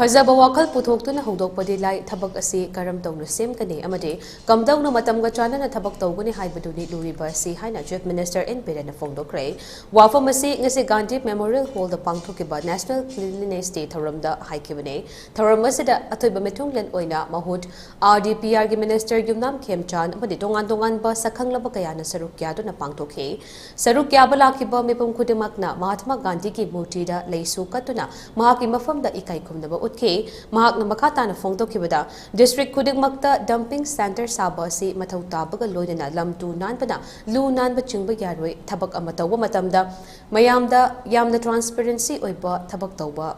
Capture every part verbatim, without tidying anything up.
ꯐꯖꯕ ꯋꯥꯈꯜ ꯄꯨꯊꯣꯛꯇꯨꯅ ꯍꯧꯗꯣꯛꯄꯗꯤ ꯂꯥꯏ, ꯊꯕꯛ ꯑꯁꯤ ꯀꯔꯝ ꯇꯧꯅ ꯁꯦꯝꯒꯅꯤ ꯑꯃꯗꯤ ꯀꯝꯗꯧꯅ ꯃꯇꯝꯒ ꯆꯥꯟꯅꯅ ꯊꯕꯛ ꯇꯧꯒꯅꯤ ꯍꯥꯏꯕꯗꯨꯅꯤ ꯂꯨꯔꯤꯕ ꯑꯁꯤ ꯍꯥꯏꯅ Chief Minister N Biren ꯅ ꯐꯣꯡꯗꯣꯛꯈ꯭ꯔꯦ꯫ ꯋꯥꯐꯝ ꯑꯁꯤ ꯉꯁꯤ Gandhi Memorial Hall ꯗ ꯄꯥꯡꯊꯣꯛꯈꯤꯕ National Cleanliness Day ꯊꯧꯔꯝꯗ ꯍꯥꯏꯈꯤꯕꯅꯤ꯫ ꯊꯧꯔꯝ ꯑꯁꯤꯗ ꯑꯊꯣꯏꯕ ꯃꯤꯊꯨꯡꯂꯦꯟ ꯑꯣꯏꯅ ꯃꯍꯨꯠ R D P R ꯒꯤ Minister ꯌꯨꯝꯅꯥꯝ ꯈꯦꯝꯆꯥꯟ ꯑꯃꯗꯤ ꯇꯣꯉꯥꯟ ꯇꯣꯉꯥꯟꯕ ꯁꯛꯈꯪꯂꯕ ꯀꯌꯥꯅ ꯁꯔꯨꯛ ꯌꯥꯗꯨꯅ ꯄꯥꯡꯊꯣꯛꯈꯤ꯫ ꯁꯔꯨꯛ ꯌꯥꯕ ꯂꯥꯛꯈꯤꯕ ꯃꯤꯄꯨꯝ ꯈꯨꯗꯤꯡꯃꯛꯅ ꯃꯍꯥꯇꯃꯥ ꯒꯥꯟꯙꯤꯒꯤ ꯃꯨꯔꯇꯤꯗ ꯂꯩꯁꯨ ꯀꯠꯇꯨꯅ ꯃꯍꯥꯛꯀꯤ ꯃꯐꯝꯗ ꯏꯀꯥꯏ ꯈꯨꯝꯅꯕ ꯎꯠꯈꯤ꯫ ꯃꯍꯥꯛꯅ ꯃꯈꯥ ꯇꯥꯅ ꯐꯣꯡꯗꯣꯛꯈꯤꯕꯗ, district ꯈꯨꯗꯤꯡꯃꯛꯇ dumping centre ꯁꯥꯕ ꯑꯁꯤ ꯃꯊꯧ ꯇꯥꯕꯒ ꯂꯣꯏꯅꯅ ꯂꯝ ꯇꯨ ꯅꯥꯟꯕꯅ ꯂꯨ ꯅꯥꯟꯕ ꯆꯤꯡꯕ ꯌꯥꯔꯣꯏ꯫ ꯊꯕꯛ ꯑꯃ ꯇꯧꯕ ꯃꯇꯝꯗ ꯃꯌꯥꯝꯗ ꯌꯥꯝꯅ transparency ꯑꯣꯏꯕ ꯊꯕꯛ ꯇꯧꯕ,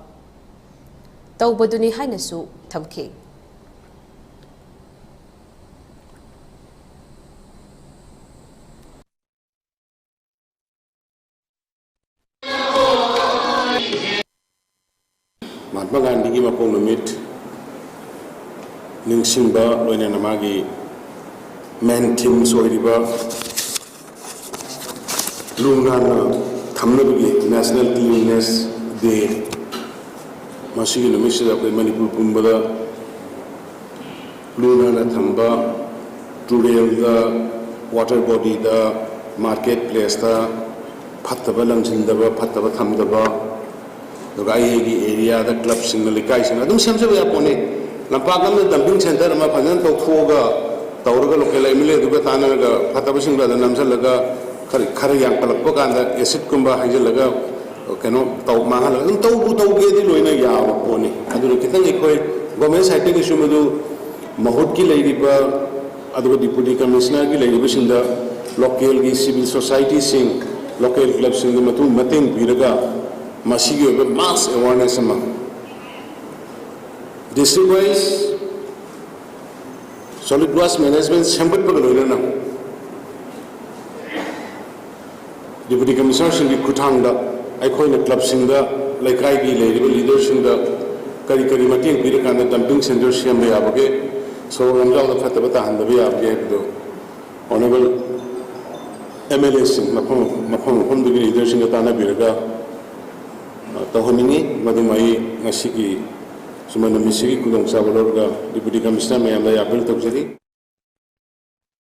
ꯇꯧꯕꯗꯨꯅꯤ ꯍꯥꯏꯅꯁꯨ ꯊꯝꯈꯤ꯫ ꯃꯍꯥꯠꯃꯥ ꯒꯥꯟꯙꯤꯒꯤ ꯃꯄꯣꯛ ꯅꯨꯃꯤꯠ ꯅꯤꯡꯁꯤꯡꯕ, ꯂꯣꯏꯅꯅ ꯃꯥꯒꯤ main themes ꯑꯣꯏꯔꯤꯕ ꯂꯨ ꯅꯥꯟꯅ ꯊꯝꯅꯕꯒꯤ National Cleanliness Day, ꯃꯁꯤꯒꯤ ꯅꯨꯃꯤꯠꯁꯤꯗ ꯑꯩꯈꯣꯏ ꯃꯅꯤꯄꯨꯔ ꯄꯨꯝꯕꯗ ꯂꯨ ꯅꯥꯟꯅ ꯊꯝꯕ, ꯇꯨꯔꯦꯜꯗ, water body ꯗ, market place ꯇ ꯐꯠꯇꯕ ꯂꯪꯁꯤꯟꯗꯕ, ꯐꯠꯇꯕ ꯊꯝꯗꯕ, ꯑꯗꯨꯒ ꯑꯩ ꯑꯩꯒꯤ area ꯗ club ꯁꯤꯡꯅ, ꯂꯩꯀꯥꯏꯁꯤꯡꯅ ꯑꯗꯨꯝ ꯁꯦꯝꯖꯕ ꯌꯥꯄꯣꯠꯅꯤ꯫ ꯂꯝꯄꯥꯛ ꯑꯃꯗ dumping centre ꯑꯃ ꯐꯖꯅ ꯇꯧꯊꯣꯛꯑꯒ ꯇꯧꯔꯒ local M L A ꯗꯨꯒ ꯇꯥꯟꯅꯔꯒ ꯐꯠꯇꯕꯁꯤꯡꯗꯣ ꯑꯗ ꯅꯝꯁꯤꯜꯂꯒ ꯈꯔ, ꯈꯔ ꯌꯥꯝꯈꯠꯂꯛꯄ ꯀꯥꯟꯗ acid ꯀꯨꯝꯕ ꯍꯩꯖꯤꯜꯂꯒ ꯀꯩꯅꯣ ꯇꯧ, ꯃꯥꯡꯍꯜꯂꯒ ꯑꯗꯨꯝ ꯇꯧꯕꯨ ꯇꯧꯒꯦꯗꯤ ꯂꯣꯏꯅ ꯌꯥꯕ ꯄꯣꯠꯅꯤ꯫ ꯑꯗꯨꯅ ꯈꯤꯇꯪ ꯑꯩꯈꯣꯏ government side ꯇꯒꯤꯁꯨ ꯃꯗꯨ ꯃꯍꯨꯠꯀꯤ ꯂꯩꯔꯤꯕ ꯑꯗꯨꯒ Deputy Commissioner ꯒꯤ ꯂꯩꯔꯤꯕꯁꯤꯡꯗ local ꯒꯤ civil society ꯁꯤꯡ, local club ꯁꯤꯡꯗ ꯃꯇꯨꯡ ꯃꯇꯦꯡ ꯄꯤꯔꯒ ꯃꯁꯤꯒꯤ ꯑꯣꯏꯕ mass awareness ꯑꯃ district wise solid waste management ꯁꯦꯝꯒꯠꯄꯒ ꯂꯣꯏꯅꯅ Deputy Commissioner ꯁꯤꯡꯒꯤ ꯈꯨꯠꯊꯥꯡꯗ ꯑꯩꯈꯣꯏꯅ club ꯁꯤꯡꯗ, ꯂꯩꯀꯥꯏꯒꯤ ꯂꯩꯔꯤꯕ leader ꯁꯤꯡꯗ ꯀꯔꯤ ꯀꯔꯤ ꯃꯇꯦꯡ ꯄꯤꯔꯀꯥꯟꯗ dumping centre ꯁꯦꯝꯕ ꯌꯥꯕꯒꯦ, ꯁꯣꯔꯣꯛ ꯂꯝꯖꯥꯎꯗ ꯐꯠꯇꯕ ꯇꯥꯍꯟꯗꯕ ꯌꯥꯕꯒꯦ ꯍꯥꯏꯕꯗꯨ Honourable M L A ꯁꯤꯡ, ꯃꯐꯝ, ꯃꯐꯝ ꯃꯐꯝꯗꯨꯒꯤ leader ꯁꯤꯡꯒ ꯇꯥꯟꯅꯕꯤꯔꯒ, ꯑ, ꯇꯧꯍꯟꯅꯤꯡꯉꯤ꯫ ꯃꯗꯨꯃ ꯑꯩ ꯉꯁꯤꯒꯤ ꯁꯨꯃꯥꯏꯅ ꯃꯤꯁꯤꯒꯤ ꯈꯨꯗꯣꯡꯆꯥꯕ ꯂꯧꯔꯒ Deputy Commissioner ꯃꯌꯥꯝꯗ ꯑꯩ appeal ꯇꯧꯖꯔꯤ꯫